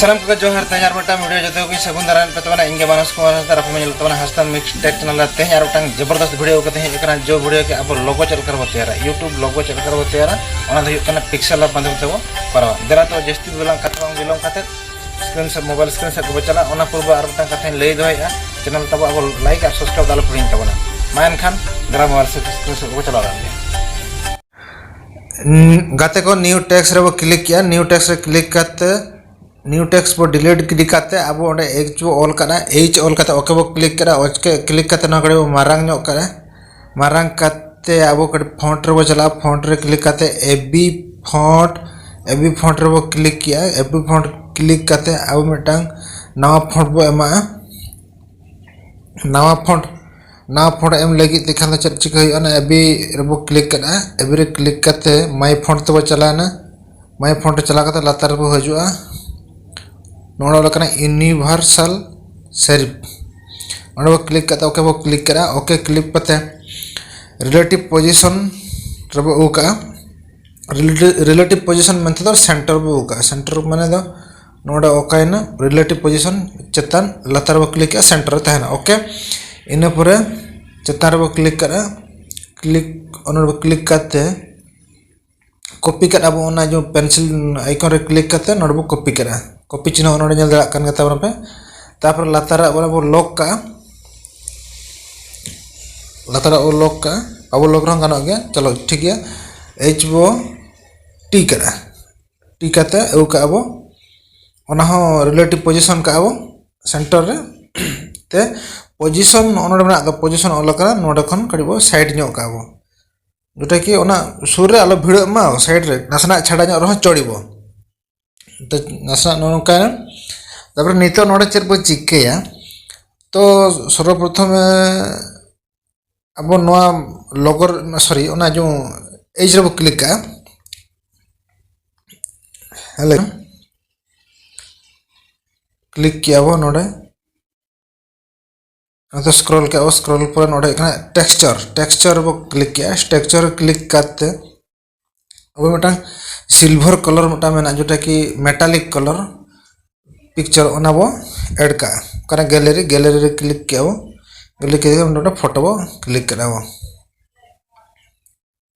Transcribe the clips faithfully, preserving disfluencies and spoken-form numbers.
ᱥᱟᱱᱟᱢ ᱠᱚᱜᱮ ᱡᱚᱦᱟᱨ᱾ ᱛᱮᱦᱮᱧ ᱟᱨ ᱢᱤᱫᱴᱟᱝ ᱵᱷᱤᱰᱤᱭᱳ ᱡᱚᱛᱚ ᱠᱚᱜᱮ ᱥᱟᱹᱜᱩᱱ ᱫᱟᱨᱟᱢ ᱯᱮ ᱛᱟᱵᱚᱱᱟ᱾ ᱤᱧ ᱜᱮ ᱢᱟᱱᱚᱥ ᱠᱩᱢᱟᱨ ᱦᱟᱸᱥᱫᱟ, ᱟᱯᱮ ᱯᱮ ᱧᱮᱞ ᱛᱟᱵᱚᱱᱟ ᱦᱟᱸᱥᱫᱟ ᱢᱤᱠᱥ ᱴᱮᱠ ᱪᱮᱱᱮᱞ ᱨᱮ᱾ ᱛᱮᱦᱮᱧ ᱟᱨ ᱢᱤᱫᱴᱟᱝ ᱡᱚᱵᱚᱨᱫᱚᱥᱛ ᱵᱷᱤᱰᱤᱭᱳ ᱠᱟᱛᱮ ᱦᱮᱡ ᱟᱠᱟᱱᱟ᱾ ᱡᱚ ᱵᱷᱤᱰᱤᱭᱳ ᱜᱮ ᱟᱵᱚ ᱞᱳᱜᱳ ᱪᱮᱫ ᱞᱮᱠᱟ ᱨᱮᱵᱚ ᱛᱮᱭᱟᱨᱟ, YouTube ᱞᱳᱜᱳ ᱪᱮᱫ ᱞᱮᱠᱟ ᱨᱮᱵᱚ ᱛᱮᱭᱟᱨᱟ, ᱚᱱᱟ ᱫᱚ ᱦᱩᱭᱩᱜ ᱠᱟᱱᱟ ᱯᱤᱠᱥᱮᱞ ᱞᱮᱵ ᱢᱟᱫᱽᱫᱷᱚᱢ ᱛᱮᱵᱚ ᱠᱚᱨᱟᱣᱟ᱾ ᱫᱮᱞᱟ ᱛᱚ ᱡᱟᱹᱥᱛᱤ ᱵᱟᱞᱟᱝ ᱠᱟᱛᱷᱟ ᱵᱟᱝ ᱵᱤᱞᱚᱢ ᱠᱟᱛᱮ ᱥᱠᱨᱤᱱ ᱥᱚᱴ, ᱢᱳᱵᱟᱭᱤᱞ ᱥᱠᱨᱤᱱ ᱥᱚᱴ ᱠᱚᱵᱚ ᱪᱟᱞᱟᱜᱼᱟ᱾ ᱚᱱᱟ ᱯᱩᱨᱵᱚ ᱟᱨ ᱢᱤᱫᱴᱟᱝ ᱠᱟᱛᱷᱟᱧ ᱞᱟᱹᱭ ᱫᱚᱦᱚᱭᱮᱫᱼᱟ, ᱪᱮᱱᱮᱞ ᱛᱟᱵᱚ ᱟᱵᱚ ᱞᱟᱭᱤᱠ ᱟᱨ ᱥᱟᱵᱥᱠᱨᱟᱭᱤᱵ ᱫᱚ ᱟᱞᱚ ᱯᱮ ᱦᱤᱲᱤᱧ ᱛᱟᱵᱚᱱᱟ᱾ ᱢᱟ ᱮᱱᱠᱷᱟᱱ ᱫᱮᱞᱟ ᱢᱳᱵᱟᱭᱤᱞ ᱥᱠᱨᱤᱱ ᱥᱚᱴ ᱠᱚᱵᱚ ᱪᱟᱞᱟᱣ ᱞᱮᱱ ᱜᱮ᱾ ᱩᱸ, ᱜᱟᱛᱮ ᱠᱚ, ᱱᱤᱭᱩ ᱴᱮᱠᱥ ᱨᱮᱵᱚ ᱠᱞᱤᱠ ᱠᱮᱜᱼᱟ᱾ ᱱᱤᱭᱩ ᱴᱮᱠᱥ ᱨᱮ ᱠᱞᱤᱠ ᱠᱟᱛᱮ, ᱱᱤᱭᱩ ᱴᱮᱠᱥ ᱵᱚ ᱰᱤᱞᱤᱴ ᱜᱤᱰᱤ ᱠᱟᱛᱮ ᱟᱵᱚ ᱚᱸᱰᱮ ᱮᱪ ᱵᱚ ᱚᱞ ᱠᱟᱜᱼᱟ, ᱮᱪ ᱚᱞ ᱠᱟᱛᱮ ᱳᱠᱮ ᱵᱚ ᱠᱞᱤᱠ ᱠᱮᱫᱟ᱾ ᱳᱠᱮ ᱠᱞᱤᱠ ᱠᱟᱛᱮ ᱱᱚᱣᱟ ᱠᱟᱹᱴᱤᱡ ᱵᱚ ᱢᱟᱨᱟᱝ ᱧᱚᱜ ᱠᱟᱜᱼᱟ᱾ ᱢᱟᱨᱟᱝ ᱠᱟᱛᱮ ᱟᱵᱚ ᱠᱟᱹᱴᱤᱡ ᱯᱷᱚᱱᱴ ᱨᱮᱵᱚ ᱪᱟᱞᱟᱜᱼᱟ᱾ ᱯᱷᱚᱱᱴ ᱨᱮ ᱠᱞᱤᱠ ᱠᱟᱛᱮ ᱮᱵᱤ ᱯᱷᱚᱱᱴ, ᱮᱵᱤ ᱯᱷᱚᱱᱴ ᱨᱮᱵᱚ ᱠᱞᱤᱠ ᱠᱮᱜᱼᱟ᱾ ᱮᱵᱤ ᱯᱷᱚᱱᱴ ᱠᱞᱤᱠ ᱠᱟᱛᱮ ᱟᱵᱚ ᱢᱤᱫᱴᱟᱝ ᱱᱟᱣᱟ ᱯᱷᱚᱱᱴ ᱵᱚ ᱮᱢᱟᱜᱼᱟ᱾ ᱱᱟᱣᱟ ᱯᱷᱚᱱᱴ, ᱱᱟᱣᱟ ᱯᱷᱚᱱᱴ ᱮᱢ ᱞᱟᱹᱜᱤᱫ ᱛᱮᱠᱷᱟᱱ ᱫᱚ ᱪᱮᱫ ᱪᱤᱠᱟᱹ ᱦᱩᱭᱩᱜᱼᱟ? ᱚᱱᱟ ᱮᱵᱤ ᱨᱮᱵᱚ ᱠᱞᱤᱠ ᱠᱟᱜᱼᱟ᱾ ᱮᱵᱤ ᱨᱮ ᱠᱞᱤᱠ ᱠᱟᱛᱮ ᱢᱟᱭ ᱯᱷᱚᱱᱴ ᱛᱮᱵᱚ ᱪᱟᱞᱟᱣᱮᱱᱟ᱾ ᱢᱟᱭ ᱯᱷᱚᱱᱴ ᱨᱮ ᱪᱟᱞᱟᱣ ᱠᱟᱛᱮ ᱞᱟᱛᱟᱨ ᱨᱮᱵᱚ ᱦᱤᱡᱩᱜᱼᱟ᱾ ᱱᱚᱰᱮ ᱚᱞ ᱠᱟᱱᱟ ᱤᱭᱩᱱᱤᱵᱷᱟᱨᱥᱟᱞ ᱥᱮᱨᱤᱯ᱾ ᱚᱸᱰᱮ ᱵᱚ ᱠᱞᱤᱠ ᱠᱟᱛᱮ ᱳᱠᱮ ᱵᱚ ᱠᱞᱤᱠ ᱠᱟᱜᱼᱟ᱾ ᱳᱠᱮ ᱠᱞᱤᱠ ᱠᱟᱛᱮ ᱨᱤᱞᱮᱴᱤᱵᱷ ᱯᱚᱡᱤᱥᱚᱱ ᱨᱮᱵᱚ ᱟᱹᱜᱩ ᱠᱟᱜᱼᱟ᱾ ᱨᱤᱞᱮᱴᱤᱵᱷ ᱯᱚᱡᱤᱥᱚᱱ ᱢᱮᱱᱛᱮ ᱫᱚ ᱥᱮᱱᱴᱟᱨ ᱵᱚ ᱟᱹᱜᱩ ᱠᱟᱜᱼᱟ᱾ ᱥᱮᱱᱴᱟᱨ ᱢᱟᱱᱮ ᱫᱚ ᱱᱚᱰᱮ ᱚᱠᱟᱭᱮᱱᱟ, ᱨᱤᱞᱮᱴᱤᱵᱷ ᱯᱚᱡᱤᱥᱚᱱ ᱪᱮᱛᱟᱱ ᱞᱟᱛᱟᱨ ᱵᱚ ᱠᱞᱤᱠ ᱠᱮᱜᱼᱟ, ᱥᱮᱱᱴᱟᱨ ᱨᱮ ᱛᱟᱦᱮᱱᱟ᱾ ᱳᱠᱮ, ᱤᱱᱟᱹ ᱯᱚᱨᱮ ᱪᱮᱛᱟᱱ ᱨᱮᱵᱚ ᱠᱞᱤᱠ ᱠᱟᱜᱼᱟ᱾ ᱠᱞᱤᱠ, ᱚᱱᱟ ᱨᱮᱵᱚ ᱠᱞᱤᱠ ᱠᱟᱛᱮ ᱠᱚᱯᱤ ᱠᱟᱜᱼᱟ ᱵᱚ, ᱚᱱᱟ ᱡᱮ ᱯᱮᱱᱥᱤᱞ ᱟᱭᱠᱚᱱ ᱨᱮ ᱠᱞᱤᱠ ᱠᱟᱛᱮ ᱱᱚᱰᱮ ᱵᱚ ᱠᱚᱯᱤ ᱠᱟᱜᱼᱟ᱾ ᱠᱚᱯᱤ ᱪᱤᱱᱦᱟᱹ ᱱᱚᱰᱮ ᱧᱮᱞ ᱫᱟᱲᱮᱭᱟᱜ ᱠᱟᱱ ᱜᱮ ᱛᱟᱵᱚᱱᱟ ᱯᱮ᱾ ᱛᱟᱨᱯᱚᱨᱮ ᱞᱟᱛᱟᱨᱟᱜ ᱵᱚᱞᱮ ᱵᱚ ᱞᱚᱠ ᱠᱟᱜᱼᱟ᱾ ᱞᱟᱛᱟᱨᱟᱜ ᱵᱚ ᱞᱚᱠ ᱠᱟᱜᱼᱟ, ᱵᱟᱵᱚ ᱞᱚᱠ ᱨᱮᱦᱚᱸ ᱜᱟᱱᱚᱜ ᱜᱮᱭᱟ᱾ ᱪᱚᱞᱚ ᱴᱷᱤᱠ ᱜᱮᱭᱟ, ᱮᱪ ᱵᱚ ᱴᱤ ᱠᱟᱜᱼᱟ᱾ ᱴᱤ ᱠᱟᱛᱮ ᱟᱹᱜᱩ ᱠᱟᱜᱼᱟ ᱵᱚ, ᱚᱱᱟ ᱦᱚᱸ ᱨᱤᱞᱮᱴᱤᱵᱷ ᱯᱚᱡᱤᱥᱚᱱ ᱠᱟᱜᱼᱟ ᱵᱚ ᱥᱮᱱᱴᱟᱨ ᱨᱮ᱾ ᱛᱮ ᱯᱚᱡᱤᱥᱚᱱ ᱱᱚᱜᱼᱚ ᱱᱚᱰᱮ ᱢᱮᱱᱟᱜ ᱫᱚ, ᱯᱚᱡᱤᱥᱚᱱ ᱚᱞ ᱟᱠᱟᱱᱟ, ᱱᱚᱰᱮ ᱠᱷᱚᱱ ᱠᱟᱹᱴᱤᱡ ᱵᱚ ᱥᱟᱭᱤᱰ ᱧᱚᱜ ᱠᱟᱜᱼᱟ ᱵᱚ, ᱡᱮᱴᱟ ᱠᱤ ᱚᱱᱟ ᱥᱩᱨ ᱨᱮ ᱟᱞᱚ ᱵᱷᱤᱲᱟᱹᱜ ᱢᱟ, ᱥᱟᱭᱤᱰ ᱨᱮ ᱱᱟᱥᱮᱱᱟᱜ ᱪᱷᱟᱰᱟ ᱧᱚᱜ ᱨᱮᱦᱚᱸ ᱪᱚᱲᱤ ᱵᱚ᱾ ᱛᱚ ᱱᱟᱥᱮᱱᱟᱜ ᱱᱚᱜᱼᱚ ᱱᱚᱝᱠᱟ᱾ ᱛᱟᱨᱯᱚᱨᱮ ᱱᱤᱛᱚᱜ ᱱᱚᱰᱮ ᱪᱮᱫ ᱵᱚ ᱪᱤᱠᱟᱹᱭᱟ? ᱛᱚ ᱥᱚᱨᱵᱚᱯᱨᱚᱛᱷᱚᱢ ᱟᱵᱚ ᱱᱚᱣᱟ ᱞᱚᱜᱚ, ᱥᱚᱨᱤ, ᱚᱱᱟ ᱡᱮ ᱮᱡᱽ ᱨᱮᱵᱚ ᱠᱞᱤᱠ ᱠᱟᱜᱼᱟ᱾ ᱦᱮᱞᱳ, ᱠᱞᱤᱠ ᱠᱮᱜᱼᱟ ᱵᱚ ᱱᱚᱰᱮ᱾ ᱱᱚᱛᱮ ᱥᱠᱨᱚᱞ ᱠᱮᱜᱼᱟ ᱵᱚ, ᱥᱠᱨᱚᱞ ᱯᱚᱨᱮ ᱱᱚᱰᱮ ᱦᱩᱭᱩᱜ ᱠᱟᱱᱟ ᱴᱮᱠᱥᱪᱟᱨ᱾ ᱴᱮᱠᱥᱪᱟᱨ ᱨᱮᱵᱚ ᱠᱞᱤᱠ ᱠᱮᱜᱼᱟ᱾ ᱴᱮᱠᱥᱪᱟᱨ ᱨᱮ ᱠᱞᱤᱠ ᱠᱟᱛᱮ ᱟᱵᱚ ᱢᱤᱫᱴᱟᱝ ᱥᱤᱞᱵᱷᱟᱨ ᱠᱟᱞᱟᱨ ᱢᱤᱫᱴᱟᱝ ᱢᱮᱱᱟᱜᱼᱟ, ᱡᱮᱴᱟ ᱠᱤ ᱢᱮᱴᱟᱞᱤᱠ ᱠᱟᱞᱟᱨ᱾ ᱯᱤᱠᱪᱟᱨ ᱚᱱᱟ ᱵᱚ ᱮᱰ ᱠᱟᱜᱼᱟ᱾ ᱚᱠᱟᱨᱮ ᱜᱮᱞᱟᱨᱤ, ᱜᱮᱞᱟᱨᱤ ᱨᱮ ᱠᱞᱤᱠ ᱠᱮᱜᱼᱟ ᱵᱚ, ᱠᱞᱤᱠ ᱠᱮᱫ ᱱᱚᱰᱮ ᱯᱷᱳᱴᱳ ᱵᱚ ᱠᱞᱤᱠ ᱠᱮᱫᱟ ᱵᱚ᱾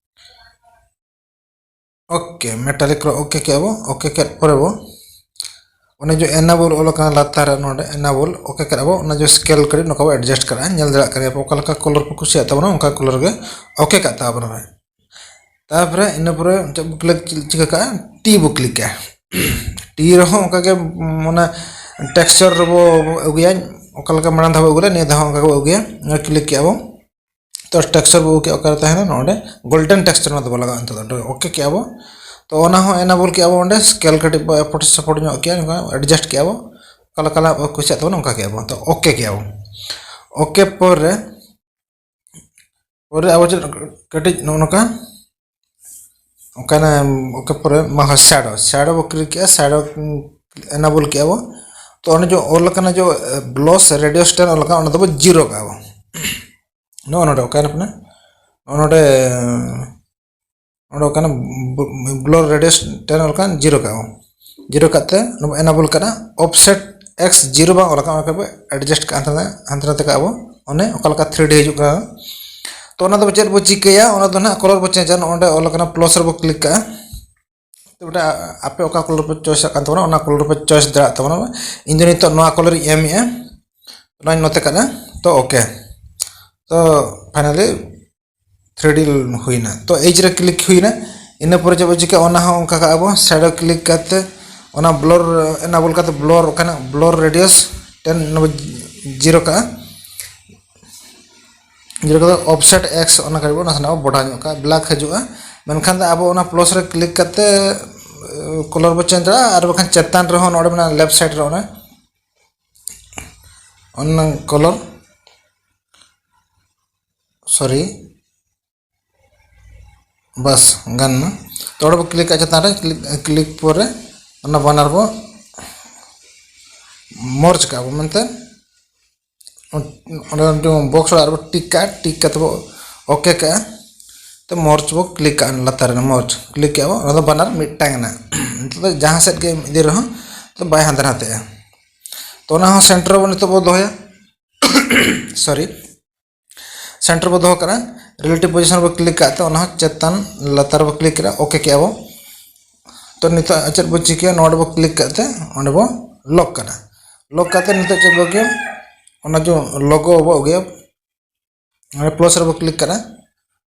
ᱳᱠᱮ, ᱢᱮᱴᱟᱞᱤᱠ ᱨᱮ ᱳᱠᱮ ᱠᱮᱜᱼᱟ ᱵᱚ᱾ ᱳᱠᱮ ᱠᱮᱫ ᱯᱚᱨᱮ ᱵᱚ ᱚᱱᱮ ᱡᱮ ᱮᱱᱮᱵᱚᱞ ᱚᱞ ᱟᱠᱟᱱᱟ ᱞᱟᱛᱟᱨ ᱨᱮ, ᱱᱚᱰᱮ ᱮᱱᱮᱵᱚᱞ ᱳᱠᱮ ᱠᱮᱫ ᱟᱵᱚ᱾ ᱚᱱᱟ ᱡᱮ ᱥᱠᱮᱞ ᱠᱟᱹᱴᱤᱡ ᱱᱚᱝᱠᱟ ᱵᱚ ᱮᱰᱡᱟᱥᱴ ᱠᱟᱜᱼᱟ, ᱧᱮᱞ ᱫᱟᱲᱮᱭᱟᱜ ᱠᱟᱱ ᱜᱮᱭᱟ ᱯᱮ, ᱚᱠᱟ ᱞᱮᱠᱟ ᱠᱚᱞᱚᱨ ᱯᱮ ᱠᱩᱥᱤᱭᱟᱜ ᱛᱟᱵᱚᱱᱟ ᱚᱱᱠᱟ ᱠᱚᱞᱚᱨ ᱜᱮ ᱳᱠᱮ ᱠᱟᱜ ᱛᱟᱵᱚᱱᱟ ᱯᱮ᱾ ᱛᱟᱨᱯᱚᱨᱮ ᱤᱱᱟᱹ ᱯᱚᱨᱮ ᱪᱮᱫ ᱵᱚ ᱠᱞᱤᱠ, ᱪᱤᱠᱟᱹ ᱠᱟᱜᱼᱟ, ᱴᱤ ᱵᱚ ᱠᱞᱤᱠᱟ᱾ ᱴᱤ ᱨᱮᱦᱚᱸ ᱚᱱᱠᱟ ᱜᱮ ᱢᱟᱱᱮ ᱴᱮᱠᱥᱪᱟᱨ ᱨᱮᱵᱚ ᱟᱹᱜᱩᱭᱟ, ᱚᱠᱟ ᱞᱮᱠᱟ ᱢᱟᱲᱟᱝ ᱫᱷᱟᱣ ᱵᱚ ᱟᱹᱜᱩ ᱞᱮᱫ ᱱᱤᱭᱟᱹ ᱫᱷᱟᱣ ᱦᱚᱸ ᱚᱱᱠᱟ ᱜᱮᱵᱚ ᱟᱹᱜᱩᱭᱟ᱾ ᱱᱚᱣᱟ ᱠᱞᱤᱠ ᱠᱮᱜᱼᱟ ᱵᱚ᱾ ᱛᱚ ᱴᱮᱠᱥᱪᱟᱨ ᱵᱚ ᱟᱹᱜᱩ ᱠᱮᱜᱼᱟ, ᱚᱠᱟᱨᱮ ᱛᱟᱦᱮᱱᱟ ᱱᱚᱰᱮ ᱜᱳᱞᱰᱮᱱ ᱴᱮᱠᱥᱪᱟᱨ, ᱱᱚᱣᱟ ᱫᱚ ᱵᱚ ᱞᱟᱜᱟᱣᱟ ᱱᱤᱛᱚᱜ ᱫᱚ᱾ ᱳᱠᱮ ᱠᱮᱜᱼᱟ ᱵᱚ᱾ ᱛᱚ ᱚᱱᱟ ᱦᱚᱸ ᱮᱱᱮᱵᱚᱞ ᱠᱮᱜᱼᱟ ᱵᱚ, ᱚᱸᱰᱮ ᱥᱠᱮᱞ ᱠᱟᱹᱴᱤᱡ ᱵᱚ ᱮᱯᱚᱴ ᱥᱟᱯᱚᱴ ᱧᱚᱜ ᱠᱮᱜᱼᱟ, ᱱᱚᱝᱠᱟ ᱮᱰᱡᱟᱥᱴ ᱠᱮᱜᱼᱟ ᱵᱚ, ᱚᱠᱟ ᱞᱮᱠᱟ ᱞᱟᱝ ᱠᱩᱥᱤᱭᱟᱜ ᱛᱟᱵᱚᱱᱟ ᱚᱱᱠᱟ ᱠᱮᱜᱼᱟ ᱵᱚ᱾ ᱛᱚ ᱳᱠᱮ ᱠᱮᱜᱼᱟ ᱵᱚ᱾ ᱳᱠᱮ ᱯᱚᱨᱮ, ᱯᱚᱨᱮ ᱟᱵᱚ ᱪᱮᱫ ᱠᱟᱹᱴᱤᱡ ᱱᱚᱜᱼᱚ ᱱᱚᱝᱠᱟ ᱚᱱᱠᱟᱱᱟ᱾ ᱳᱠᱮ ᱯᱚᱨᱮ ᱢᱟ ᱦᱚᱸ ᱥᱮᱰᱳ, ᱥᱮᱰᱳ ᱵᱚ ᱠᱞᱤᱠ ᱠᱮᱜᱼᱟ, ᱥᱮᱰᱳ ᱮᱱᱮᱵᱚᱞ ᱠᱮᱜᱼᱟ ᱵᱚ᱾ ᱛᱚ ᱚᱱᱮ ᱡᱮ ᱚᱞ ᱟᱠᱟᱱᱟ ᱡᱮ ᱵᱞᱚᱥ ᱨᱮᱰᱤᱭᱳᱥ ᱴᱮᱱ ᱚᱞ ᱟᱠᱟᱱᱟ, ᱚᱱᱟ ᱫᱚᱵᱚ ᱡᱤᱨᱳ ᱠᱟᱜᱼᱟ ᱵᱚ᱾ ᱱᱚᱜᱼᱚ ᱱᱚᱰᱮ ᱚᱠᱟᱭᱮᱱᱟ ᱯᱮ? ᱱᱚᱜᱼᱚ ᱱᱚᱰᱮ, ᱱᱚᱰᱮ ᱚᱠᱟᱭᱮᱱᱟ ᱵᱞᱚᱨ ᱨᱮᱰᱤᱭᱳᱥ ᱴᱮᱱ ᱚᱞ ᱟᱠᱟᱱ, ᱡᱤᱨᱳ ᱠᱟᱜᱼᱟ ᱵᱚ᱾ ᱡᱤᱨᱳ ᱠᱟᱛᱮ ᱱᱚᱣᱟ ᱮᱱᱮᱵᱚᱞ ᱠᱟᱱᱟ, ᱚᱯᱷᱥᱮᱴ ᱮᱠᱥ ᱡᱤᱨᱳ ᱵᱟᱝ ᱚᱞ ᱟᱠᱟᱱᱟ, ᱚᱱᱟ ᱠᱚ ᱮᱰᱡᱟᱥᱴ ᱠᱟᱜᱼᱟ, ᱦᱟᱱᱛᱮ ᱱᱟᱛᱮ, ᱦᱟᱱᱛᱮ ᱱᱟᱛᱮ ᱠᱟᱜᱼᱟ ᱵᱚ᱾ ᱚᱱᱮ ᱚᱠᱟ ᱞᱮᱠᱟ ᱛᱷᱨᱤ ᱰᱤ ᱦᱤᱡᱩᱜ ᱠᱟᱱᱟ᱾ ᱛᱚ ᱚᱱᱟ ᱫᱚ ᱪᱮᱫ ᱵᱚ ᱪᱤᱠᱟᱹᱭᱟ? ᱚᱱᱟ ᱫᱚ ᱱᱟᱦᱟᱜ ᱠᱚᱞᱚᱨ ᱵᱚ ᱪᱮᱧᱡᱟ᱾ ᱱᱚᱜᱼᱚ ᱱᱚᱰᱮ ᱚᱞ ᱟᱠᱟᱱᱟ ᱯᱞᱟᱥ ᱨᱮᱵᱚ ᱠᱞᱤᱠ ᱠᱟᱜᱼᱟ᱾ ᱛᱚ ᱵᱮᱴᱟ, ᱟᱯᱮ ᱚᱠᱟ ᱠᱚᱞᱚᱨ ᱯᱮ ᱪᱚᱭᱮᱥ ᱟᱜ ᱠᱟᱱ ᱛᱟᱵᱚᱱᱟ, ᱚᱱᱟ ᱠᱚᱞᱚᱨ ᱯᱮ ᱪᱚᱭᱮᱥ ᱫᱟᱲᱮᱭᱟᱜ ᱛᱟᱵᱚᱱᱟ᱾ ᱤᱧ ᱫᱚ ᱱᱤᱛᱚᱜ ᱱᱚᱣᱟ ᱠᱚᱞᱚᱨ ᱤᱧ ᱮᱢᱮᱜᱼᱟ, ᱱᱚᱣᱟᱧ ᱱᱚᱛᱮ ᱠᱟᱜᱼᱟ᱾ ᱛᱚ ᱳᱠᱮ, ᱛᱚ ᱯᱷᱟᱭᱱᱟᱞᱤ ᱛᱷᱨᱤ ᱰᱤ ᱦᱩᱭᱱᱟ᱾ ᱛᱚ ᱮᱡᱽ ᱨᱮ ᱠᱞᱤᱠ ᱦᱩᱭᱱᱟ, ᱤᱱᱟᱹ ᱯᱚᱨᱮ ᱪᱮᱫ ᱵᱚ ᱪᱤᱠᱟᱹ, ᱚᱱᱟ ᱦᱚᱸ ᱚᱱᱠᱟ ᱠᱟᱜᱼᱟ ᱵᱚ, ᱥᱮᱰᱳ ᱠᱞᱤᱠ ᱠᱟᱛᱮ ᱚᱱᱟ ᱵᱞᱚᱨ ᱮᱱᱮᱵᱚᱞ ᱠᱟᱛᱮ ᱵᱞᱚᱨ ᱚᱠᱟᱱᱟᱜ ᱵᱞᱚᱨ ᱨᱮᱰᱤᱭᱳᱥ ᱴᱮᱱ ᱚᱱᱟ ᱵᱚ ᱡᱤᱨᱳ ᱠᱟᱜᱼᱟ᱾ ᱡᱤᱨᱳ ᱠᱟᱛᱮ ᱚᱯᱷᱥᱮᱴ ᱮᱠᱥ ᱚᱱᱟ ᱠᱟᱹᱴᱤᱡ ᱵᱚ ᱱᱟᱥᱮᱱᱟᱜ ᱵᱚ ᱵᱚᱰᱟᱣ ᱧᱚᱜ ᱠᱟᱜᱼᱟ, ᱵᱞᱮᱠ ᱦᱤᱡᱩᱜᱼᱟ᱾ ᱢᱮᱱᱠᱷᱟᱱ ᱫᱚ ᱟᱵᱚ ᱚᱱᱟ ᱯᱞᱟᱥ ᱨᱮ ᱠᱞᱤᱠ ᱠᱟᱛᱮ ᱠᱚᱞᱚᱨ ᱵᱚ ᱪᱮᱧᱡᱽ ᱫᱟᱲᱮᱭᱟᱜᱼᱟ, ᱟᱨ ᱵᱟᱠᱷᱟᱱ ᱪᱮᱛᱟᱱ ᱨᱮᱦᱚᱸ ᱱᱚᱰᱮ ᱢᱮᱱᱟᱜᱼᱟ ᱞᱮᱯᱷᱴ ᱥᱟᱭᱤᱰ ᱨᱮ ᱚᱱᱟ, ᱚᱱᱟ ᱠᱚᱞᱚᱨ, ᱥᱚᱨᱤ, ᱵᱟᱥ ᱜᱟᱱ ᱮᱱᱟ᱾ ᱛᱚ ᱚᱸᱰᱮ ᱵᱚ ᱠᱞᱤᱠ ᱠᱟᱜᱼᱟ ᱪᱮᱛᱟᱱ ᱨᱮ, ᱠᱞᱤᱠ, ᱠᱞᱤᱠ ᱯᱚᱨᱮ ᱚᱱᱟ ᱵᱟᱱᱟᱨ ᱵᱚ ᱢᱟᱨᱡᱽ ᱠᱟᱜᱼᱟ ᱵᱚ ᱢᱮᱱᱛᱮ᱾ ᱚᱸᱰᱮ ᱵᱚᱠᱥ ᱚᱲᱟᱜ ᱨᱮᱵᱚ ᱴᱤᱠ ᱠᱟᱜᱼᱟ, ᱴᱤᱠ ᱠᱟᱛᱮ ᱵᱚ ᱳᱠᱮ ᱠᱟᱜᱼᱟ᱾ ᱛᱚ ᱢᱟᱨᱡᱽ ᱵᱚ ᱠᱞᱤᱠ ᱠᱟᱜᱼᱟ, ᱞᱟᱛᱟᱨ ᱨᱮ ᱢᱟᱨᱡᱽ ᱠᱞᱤᱠ ᱠᱮᱜᱼᱟ ᱵᱚ, ᱚᱱᱟ ᱫᱚ ᱵᱟᱱᱟᱨ ᱢᱤᱫᱴᱟᱝ ᱮᱱᱟ᱾ ᱱᱤᱛᱚᱜ ᱫᱚ ᱡᱟᱦᱟᱸ ᱥᱮᱫ ᱜᱮ ᱤᱫᱤ ᱨᱮᱦᱚᱸ ᱛᱚ ᱵᱟᱭ ᱦᱟᱱᱛᱮ ᱱᱟᱛᱮᱜᱼᱟ᱾ ᱛᱚ ᱚᱱᱟ ᱦᱚᱸ ᱥᱮᱱᱴᱟᱨ ᱨᱮᱵᱚ ᱱᱤᱛᱚᱜ ᱵᱚ ᱫᱚᱦᱚᱭᱟ᱾ ᱥᱚᱨᱤ, ᱥᱮᱱᱴᱟᱨ ᱵᱚ ᱫᱚᱦᱚ ᱠᱟᱜᱼᱟ᱾ ᱨᱤᱞᱮᱴᱤᱵᱷ ᱯᱚᱡᱤᱥᱚᱱ ᱨᱮᱵᱚ ᱠᱞᱤᱠ ᱠᱟᱜ ᱛᱮ ᱚᱱᱟ ᱦᱚᱸ ᱪᱮᱛᱟᱱ ᱞᱟᱛᱟᱨ ᱵᱚ ᱠᱞᱤᱠ ᱠᱮᱫᱟ, ᱳᱠᱮ ᱠᱮᱜᱼᱟ ᱵᱚ᱾ ᱛᱚ ᱱᱤᱛᱚᱜ ᱪᱮᱫ ᱵᱚ ᱪᱤᱠᱟᱹᱭᱟ, ᱱᱚᱰᱮ ᱵᱚ ᱠᱞᱤᱠ ᱠᱟᱜ ᱛᱮ ᱚᱸᱰᱮ ᱵᱚ ᱞᱚᱠ ᱠᱟᱫᱟ᱾ ᱞᱚᱠ ᱠᱟᱛᱮ ᱱᱤᱛᱚᱜ ᱪᱮᱫ ᱵᱚ ᱟᱹᱜᱩᱭᱟ, ᱚᱱᱟ ᱡᱚ ᱞᱳᱜᱳ ᱵᱚ ᱟᱹᱜᱩᱭᱟ᱾ ᱚᱸᱰᱮ ᱯᱞᱟᱥ ᱨᱮᱵᱚ ᱠᱞᱤᱠ ᱠᱟᱫᱟ᱾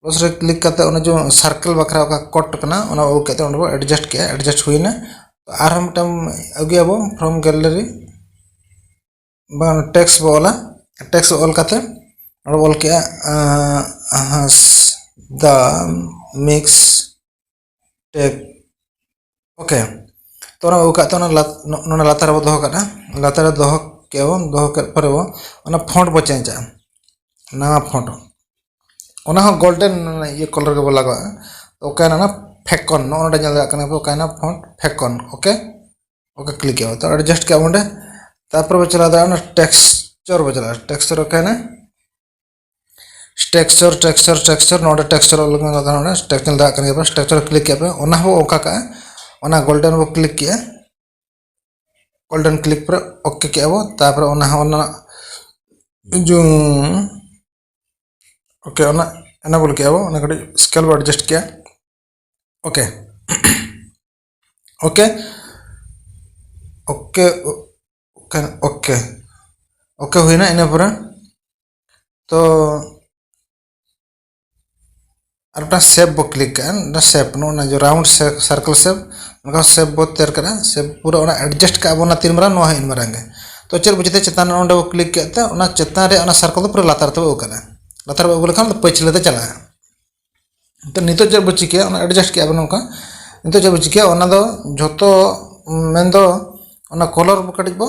ᱯᱞᱟᱥ ᱨᱮ ᱠᱞᱤᱠ ᱠᱟᱛᱮ ᱚᱱᱟ ᱡᱚ ᱥᱟᱨᱠᱮᱞ ᱵᱟᱠᱷᱨᱟ ᱚᱠᱟ ᱠᱚᱴ ᱠᱟᱱᱟ, ᱚᱱᱟ ᱟᱹᱜᱩ ᱠᱟᱛᱮ ᱚᱸᱰᱮ ᱵᱚ ᱮᱰᱡᱟᱥᱴ ᱠᱮᱜᱼᱟ, ᱮᱰᱡᱟᱥᱴ ᱦᱩᱭᱱᱟ᱾ ᱛᱚ ᱟᱨᱦᱚᱸ ᱢᱤᱫᱴᱟᱝ ᱟᱹᱜᱩᱭᱟᱵᱚ ᱯᱷᱨᱚᱢ ᱜᱮᱞᱟᱨᱤ, ᱵᱟᱝ, ᱴᱮᱠᱥᱴ ᱵᱚ ᱚᱞᱟ᱾ ᱴᱮᱠᱥᱴ ᱚᱞ ᱠᱟᱛᱮ ᱱᱚᱰᱮ ᱵᱚ ᱚᱞ ᱠᱮᱜᱼᱟ, ᱟᱸ, ᱦᱟᱸᱥᱫᱟ ᱢᱤᱠᱥ ᱴᱮᱠ᱾ ᱳᱠᱮ, ᱛᱚ ᱚᱱᱟ ᱟᱹᱜᱩ ᱠᱟᱜ ᱛᱮ ᱚᱱᱟ ᱞᱟᱛ-, ᱱᱚ-, ᱱᱚᱰᱮ ᱞᱟᱛᱟᱨ ᱨᱮᱵᱚ ᱫᱚᱦᱚ ᱠᱟᱜᱼᱟ᱾ ᱞᱟᱛᱟᱨ ᱨᱮ ᱫᱚᱦᱚ ᱠᱮᱜᱼᱟ ᱵᱚᱱ, ᱫᱚᱦᱚ ᱠᱮᱫ ᱯᱚᱨᱮ ᱵᱚ ᱚᱱᱟ ᱯᱷᱚᱱᱴ ᱵᱚ ᱪᱮᱧᱡᱽᱼᱟ, ᱱᱟᱣᱟ ᱯᱷᱚᱱᱴ᱾ ᱚᱱᱟ ᱦᱚᱸ ᱜᱳᱞᱰᱮᱱ ᱤᱭᱟᱹ ᱠᱟᱞᱟᱨ ᱜᱮᱵᱚ ᱞᱟᱜᱟᱣᱟ᱾ ᱛᱚ ᱚᱠᱟᱭᱮᱱᱟ ᱚᱱᱟ ᱯᱷᱮᱠᱚᱱ, ᱱᱚᱜᱼᱚ ᱱᱚᱰᱮ ᱧᱮᱞ ᱫᱟᱲᱮᱭᱟᱜ ᱠᱟᱱᱟ ᱯᱮ, ᱚᱠᱟᱭᱮᱱᱟ ᱯᱷᱚᱱᱴ ᱯᱷᱮᱠᱚᱱ᱾ ᱳᱠᱮ, ᱳᱠᱮ ᱠᱞᱤᱠ ᱠᱮᱜᱼᱟ ᱵᱚ᱾ ᱛᱚ ᱮᱰᱡᱟᱥᱴ ᱠᱮᱜᱼᱟ ᱵᱚ ᱚᱸᱰᱮ᱾ ᱛᱟᱨᱯᱚᱨᱮ ᱵᱚ ᱪᱟᱞᱟᱣ ᱫᱟᱲᱮᱭᱟᱜᱼᱟ ᱚᱱᱟ ᱴᱮᱠᱥᱪᱟᱨ ᱵᱚ ᱪᱟᱞᱟᱜᱼᱟ᱾ ᱴᱮᱠᱥᱪᱟᱨ ᱚᱠᱟᱭᱮᱱᱟ? ᱴᱮᱠᱥᱪᱟᱨ, ᱴᱮᱠᱥᱪᱟᱨ, ᱴᱮᱠᱥᱪᱟᱨ, ᱱᱚᱰᱮ ᱴᱮᱠᱥᱪᱟᱨ ᱚᱞ ᱠᱟᱱᱟ, ᱱᱚᱰᱮ ᱴᱮᱠᱥᱪᱟᱨ ᱧᱮᱞ ᱫᱟᱲᱮᱭᱟᱜ ᱠᱟᱱ ᱜᱮᱭᱟ ᱯᱮ, ᱴᱮᱠᱥᱪᱟᱨ ᱠᱞᱤᱠ ᱠᱮᱜᱼᱟ ᱯᱮ, ᱚᱱᱟ ᱦᱚᱸᱵᱚ ᱚᱱᱠᱟ ᱠᱟᱜᱼᱟ᱾ ᱚᱱᱟ ᱜᱳᱞᱰᱮᱱ ᱵᱚ ᱠᱞᱤᱠ ᱠᱮᱜᱼᱟ, ᱜᱳᱞᱰᱮᱱ ᱠᱞᱤᱠ ᱯᱚᱨᱮ ᱳᱠᱮ ᱠᱮᱜᱼᱟ ᱵᱚ᱾ ᱛᱟᱨᱯᱚᱨᱮ ᱚᱱᱟ ᱦᱚᱸ ᱚᱱᱟ ᱡᱩ-, ᱳᱠᱮ, ᱚᱱᱟ ᱮᱱᱮᱵᱚᱞ ᱠᱮᱜᱼᱟ ᱵᱚ, ᱚᱱᱟ ᱠᱟᱹᱴᱤᱡ ᱥᱠᱮᱞ ᱵᱚ ᱮᱰᱡᱟᱥᱴ ᱠᱮᱜᱼᱟ᱾ Okay, okay, okay, okay, okay, okay ᱦᱩᱭᱱᱟ᱾ ᱤᱱᱟᱹ ᱯᱚᱨᱮ ᱛᱚ ᱟᱨ ᱢᱤᱫᱴᱟᱝ ᱥᱮᱯ ᱵᱚ ᱠᱞᱤᱠ ᱠᱟᱜᱼᱟ, ᱢᱤᱫᱴᱟᱝ ᱥᱮᱯ, ᱱᱚᱜᱼᱚ ᱱᱚᱣᱟ ᱡᱮ ᱨᱟᱣᱩᱱᱰ ᱥᱮ-, ᱥᱟᱨᱠᱮᱞ ᱥᱮᱯ, ᱚᱱᱠᱟ ᱥᱮᱯ ᱵᱚ ᱛᱮᱭᱟᱨ ᱠᱟᱜᱼᱟ᱾ ᱥᱮᱯ ᱯᱩᱨᱟᱹ ᱚᱱᱟ ᱮᱰᱡᱟᱥᱴ ᱠᱟᱜᱼᱟ ᱵᱚ ᱚᱱᱟ ᱛᱤᱱ ᱢᱟᱨᱟᱝ, ᱱᱚᱣᱟ ᱦᱚᱸ ᱤᱱ ᱢᱟᱨᱟᱝ ᱜᱮ᱾ ᱛᱚ ᱪᱮᱫ ᱵᱚ ᱪᱤᱠᱟᱹᱭᱟ, ᱪᱮᱛᱟᱱ ᱨᱮ ᱚᱸᱰᱮ ᱵᱚ ᱠᱞᱤᱠ ᱠᱮᱫ ᱛᱮ ᱚᱱᱟ ᱪᱮᱛᱟᱱ ᱨᱮ ᱚᱱᱟ ᱥᱟᱨᱠᱮᱞ ᱫᱚ ᱯᱩᱨᱟᱹ ᱞᱟᱛᱟᱨ ᱛᱮᱵᱚ ᱟᱹᱜᱩ ᱠᱟᱜᱼᱟ᱾ ᱞᱟᱛᱟᱨ ᱵᱚ ᱟᱹᱜᱩ ᱞᱮᱠᱷᱟᱱ ᱫᱚ ᱯᱟᱹᱪᱷᱞᱟᱹ ᱛᱮ ᱪᱟᱞᱟᱜᱼᱟ᱾ ᱛᱚ ᱱᱤᱛᱚᱜ ᱪᱮᱫ ᱵᱚ ᱪᱤᱠᱟᱹᱭᱟ, ᱚᱱᱟ ᱮᱰᱡᱟᱥᱴ ᱠᱮᱜᱼᱟ ᱵᱚ ᱱᱚᱝᱠᱟ᱾ ᱱᱤᱛᱚᱜ ᱪᱮᱫ ᱵᱚ ᱪᱤᱠᱟᱹᱭᱟ, ᱚᱱᱟ ᱫᱚ ᱡᱷᱚᱛᱚ, ᱢᱮᱱᱫᱚ ᱚᱱᱟ ᱠᱟᱞᱟᱨ ᱵᱚ ᱠᱟᱹᱴᱤᱡ ᱵᱚ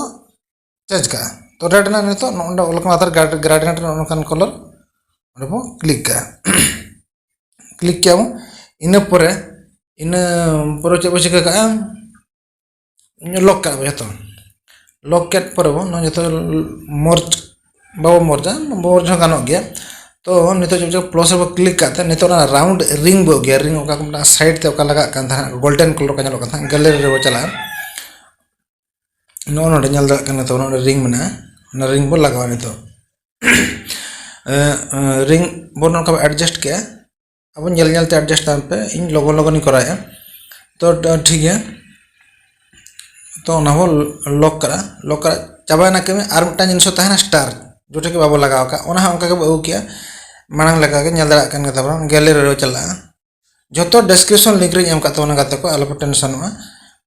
ᱪᱮᱧᱡᱽ ᱠᱟᱜᱼᱟ᱾ ᱛᱚ ᱨᱮᱰ ᱨᱮᱱᱟᱜ ᱱᱤᱛᱚᱜ ᱱᱚᱜᱼᱚ ᱱᱚᱰᱮ ᱚᱞ ᱠᱟᱱᱟ ᱞᱟᱛᱟᱨ ᱜᱨᱟᱰ-, ᱜᱨᱟᱰᱤᱭᱮᱱᱴ ᱨᱮ ᱱᱚᱜᱼᱚ ᱱᱚᱝᱠᱟᱱ ᱠᱟᱞᱟᱨ, ᱚᱸᱰᱮ ᱵᱚ ᱠᱞᱤᱠ ᱠᱟᱜᱼᱟ᱾ ᱠᱞᱤᱠ ᱠᱮᱜᱼᱟ ᱵᱚ᱾ ᱤᱱᱟᱹ ᱯᱚᱨᱮ, ᱤᱱᱟᱹ ᱯᱚᱨᱮ ᱪᱮᱫ ᱵᱚ ᱪᱤᱠᱟᱹ ᱠᱟᱜᱼᱟ, ᱞᱚᱠ ᱠᱟᱜᱼᱟ ᱵᱚ ᱡᱷᱚᱛᱚ᱾ ᱞᱚᱠ ᱠᱮᱫ ᱯᱚᱨᱮ ᱵᱚ ᱱᱚᱣᱟ ᱡᱷᱚᱛᱚ ᱢᱚᱨᱡᱽ, ᱵᱟᱵᱚ ᱢᱚᱨᱡᱟ, ᱢᱚᱨᱡᱽ ᱦᱚᱸ ᱜᱟᱱᱚᱜ ᱜᱮᱭᱟ᱾ ᱛᱚ ᱱᱤᱛᱚᱜ ᱪᱮᱫ ᱵᱚ ᱪᱤᱠᱟᱹ, ᱯᱞᱟᱥ ᱨᱮᱵᱚ ᱠᱞᱤᱠ ᱠᱟᱜ ᱛᱮ ᱱᱤᱛᱚᱜ ᱚᱱᱟ ᱨᱟᱣᱩᱱᱰ ᱨᱤᱝ ᱵᱚ ᱟᱹᱜᱩᱭᱟ, ᱨᱤᱝ ᱚᱠᱟ ᱠᱚ ᱢᱮᱱᱟᱜᱼᱟ ᱥᱟᱭᱤᱰ ᱛᱮ ᱚᱠᱟ ᱞᱟᱜᱟᱜ ᱠᱟᱱ ᱛᱟᱦᱮᱸᱫ, ᱜᱳᱞᱰᱮᱱ ᱠᱟᱞᱟᱨ ᱚᱠᱟ ᱧᱮᱞᱚᱜ ᱠᱟᱱ ᱛᱟᱦᱮᱸᱫ, ᱜᱮᱞᱟᱨᱤ ᱨᱮᱵᱚ ᱪᱟᱞᱟᱜᱼᱟ᱾ ᱱᱚᱜᱼᱚ ᱱᱚᱰᱮ ᱧᱮᱞ ᱫᱟᱲᱮᱭᱟᱜ ᱠᱟᱱᱟ ᱛᱟᱵᱚᱱ, ᱱᱚᱰᱮ ᱨᱤᱝ ᱢᱮᱱᱟᱜᱼᱟ, ᱚᱱᱟ ᱨᱤᱝ ᱵᱚᱱ ᱞᱟᱜᱟᱣᱟ ᱱᱤᱛᱚᱜ᱾ ᱨᱤᱝ ᱵᱚᱱ ᱱᱚᱝᱠᱟ ᱵᱚᱱ ᱮᱰᱡᱟᱥᱴ ᱠᱮᱜᱼᱟ᱾ ᱟᱵᱚ ᱧᱮᱞ ᱧᱮᱞ ᱛᱮ ᱮᱰᱡᱟᱥᱴ ᱛᱟᱵᱚᱱ ᱯᱮ, ᱤᱧ ᱞᱚᱜᱚᱱ ᱞᱚᱜᱚᱱᱤᱧ ᱠᱚᱨᱟᱣᱮᱫᱼᱟ᱾ ᱛᱚ ᱴᱷᱤᱠ ᱜᱮᱭᱟ, ᱛᱚ ᱚᱱᱟ ᱦᱚᱸ ᱞᱚᱠ ᱠᱟᱜᱼᱟ᱾ ᱞᱚᱠ ᱠᱟᱜᱼᱟ, ᱪᱟᱵᱟᱭᱮᱱᱟ ᱠᱟᱹᱢᱤ᱾ ᱟᱨ ᱢᱤᱫᱴᱟᱝ ᱡᱤᱱᱤᱥ ᱦᱚᱸ ᱛᱟᱦᱮᱱᱟ, ᱥᱴᱟᱨ, ᱡᱚᱴᱷᱮ ᱜᱮ ᱵᱟᱵᱚ ᱞᱟᱜᱟᱣ ᱟᱠᱟᱫ, ᱚᱱᱟ ᱦᱚᱸ ᱚᱱᱠᱟ ᱜᱮᱵᱚ ᱟᱹᱜᱩ ᱠᱮᱜᱼᱟ᱾ ᱢᱟᱲᱟᱝ ᱞᱮᱠᱟ ᱜᱮ ᱧᱮᱞ ᱫᱟᱲᱮᱭᱟᱜ ᱠᱟᱱ ᱜᱮ ᱛᱟᱵᱚᱱᱟ, ᱜᱮᱞᱟᱨᱤ ᱨᱮ ᱪᱟᱞᱟᱜᱼᱟ᱾ ᱡᱚᱛᱚ ᱰᱮᱥᱠᱨᱤᱯᱥᱚᱱ ᱞᱤᱝᱠ ᱨᱮᱧ ᱮᱢ ᱠᱟᱜ ᱛᱟᱵᱚᱱᱟ ᱜᱟᱛᱮ ᱠᱚ, ᱟᱞᱚᱯᱮ ᱴᱮᱱᱥᱚᱱᱚᱜᱼᱟ᱾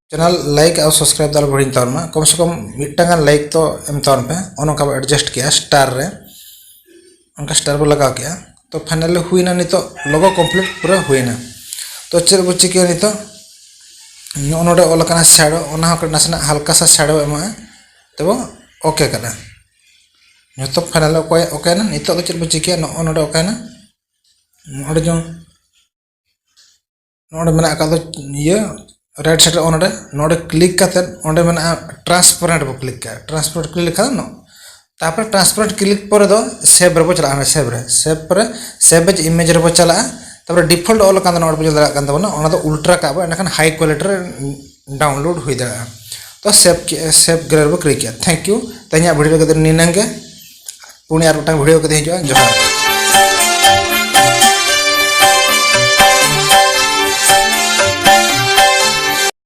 ᱪᱮᱱᱮᱞ ᱞᱟᱭᱤᱠ ᱟᱨ ᱥᱟᱵᱥᱠᱨᱟᱭᱤᱵ ᱫᱚ ᱟᱞᱚ ᱦᱤᱲᱤᱧ ᱛᱟᱵᱚᱱ ᱢᱟ, ᱠᱚᱢ ᱥᱮ ᱠᱚᱢ ᱢᱤᱫᱴᱟᱝ ᱜᱟᱱ ᱞᱟᱭᱤᱠ ᱛᱚ ᱮᱢ ᱛᱟᱵᱚᱱ ᱯᱮ᱾ ᱚᱱᱮ ᱚᱱᱠᱟ ᱵᱚ ᱮᱰᱡᱟᱥᱴ ᱠᱮᱜᱼᱟ ᱥᱴᱟᱨ ᱨᱮ, ᱚᱱᱠᱟ ᱥᱴᱟᱨ ᱵᱚ ᱞᱟᱜᱟᱣ ᱠᱮᱜᱼᱟ᱾ ᱛᱚ ᱯᱷᱟᱭᱱᱟᱞᱤ ᱦᱩᱭᱱᱟ, ᱱᱤᱛᱚᱜ ᱞᱚᱜᱳ ᱠᱚᱢᱯᱞᱤᱴ ᱯᱩᱨᱟᱹ ᱦᱩᱭᱱᱟ᱾ ᱛᱚ ᱪᱮᱫ ᱵᱚ ᱪᱤᱠᱟᱹᱭᱟ ᱱᱤᱛᱚᱜ? ᱱᱚᱜᱼᱚ ᱱᱚᱰᱮ ᱚᱞ ᱟᱠᱟᱱᱟ ᱥᱮᱰᱳ, ᱚᱱᱟ ᱦᱚᱸ ᱱᱟᱥᱮᱱᱟᱜ ᱦᱟᱞᱠᱟ ᱥᱟ ᱥᱮᱰᱳ ᱮᱢᱟᱜᱼᱟ᱾ ᱛᱚᱵᱚ ᱳᱠᱮ ᱠᱟᱱᱟ, ᱡᱚᱛᱚ ᱯᱷᱟᱭᱱᱟᱞ ᱚᱠᱚᱭ ᱳᱠᱮ ᱮᱱᱟ᱾ ᱱᱤᱛᱚᱜ ᱫᱚ ᱪᱮᱫ ᱵᱚ ᱪᱤᱠᱟᱹᱭᱟ? ᱱᱚᱜᱼᱚ ᱱᱚᱰᱮ ᱚᱠᱟᱭᱮᱱᱟ, ᱱᱚᱜᱼᱚ ᱱᱚᱰᱮ ᱢᱮᱱᱟᱜ ᱟᱠᱟᱫ ᱫᱚ ᱤᱭᱟᱹ ᱨᱟᱭᱤᱴ ᱥᱟᱭᱤᱰ ᱨᱮ, ᱚᱸᱰᱮ, ᱱᱚᱰᱮ ᱠᱞᱤᱠ ᱠᱟᱛᱮᱫ ᱚᱸᱰᱮ ᱢᱮᱱᱟᱜᱼᱟ ᱴᱨᱟᱱᱥᱯᱟᱨᱮᱱᱴ ᱵᱚ ᱠᱞᱤᱠ ᱠᱟᱜᱼᱟ᱾ ᱴᱨᱟᱱᱥᱯᱟᱨᱮᱱᱴ ᱠᱞᱤᱠ ᱞᱮᱠᱷᱟᱱ ᱱᱚ-, ᱛᱟᱨᱯᱚᱨᱮ ᱴᱨᱟᱱᱥᱯᱟᱨᱮᱱᱴ ᱠᱞᱤᱠ ᱯᱚᱨᱮ ᱫᱚ ᱥᱮᱵᱷ ᱨᱮᱵᱚ ᱪᱟᱞᱟᱜᱼᱟ᱾ ᱥᱮᱵᱷ ᱨᱮ, ᱥᱮᱵᱷ ᱮᱡᱽ ᱤᱢᱮᱡᱽ ᱨᱮᱵᱚ ᱪᱟᱞᱟᱜᱼᱟ᱾ ᱛᱟᱨᱯᱚᱨᱮ ᱰᱤᱯᱷᱚᱞᱴ ᱚᱞ ᱟᱠᱟᱱ ᱫᱚ ᱱᱚᱰᱮ ᱵᱚ ᱧᱮᱞ ᱫᱟᱲᱮᱭᱟᱜ ᱠᱟᱱ ᱛᱟᱵᱚᱱᱟ, ᱚᱱᱟ ᱫᱚ ᱩᱞᱴᱨᱟ ᱠᱟᱜ ᱵᱚ, ᱮᱸᱰᱮᱠᱷᱟᱱ ᱦᱟᱭ ᱠᱣᱟᱞᱤᱴᱤ ᱨᱮ ᱰᱟᱣᱩᱱᱞᱳᱰ ᱦᱩᱭ ᱫᱟᱲᱮᱭᱟᱜᱼᱟ᱾ ᱛᱚ ᱥᱮᱵᱷ ᱠᱮ-, ᱥᱮᱵᱷ ᱜᱮᱞᱟᱨᱤ ᱨᱮᱵᱚ ᱠᱞᱤᱠ ᱠᱮᱜᱼᱟ᱾ Thank you. ᱛᱮᱦᱮᱧᱟᱜ ᱵᱷᱤᱰᱤᱭᱳ ᱠᱟᱛᱮ ᱱᱤᱱᱟᱹᱝ ᱜᱮ᱾ ᱯᱩᱱᱭᱟᱹ ᱟᱨ ᱢᱤᱫᱴᱟᱝ ᱵᱷᱤᱰᱤᱭᱳ ᱠᱟᱛᱮ ᱦᱤᱡᱩᱜᱼᱟ᱾ ᱡᱚᱦᱟᱨ᱾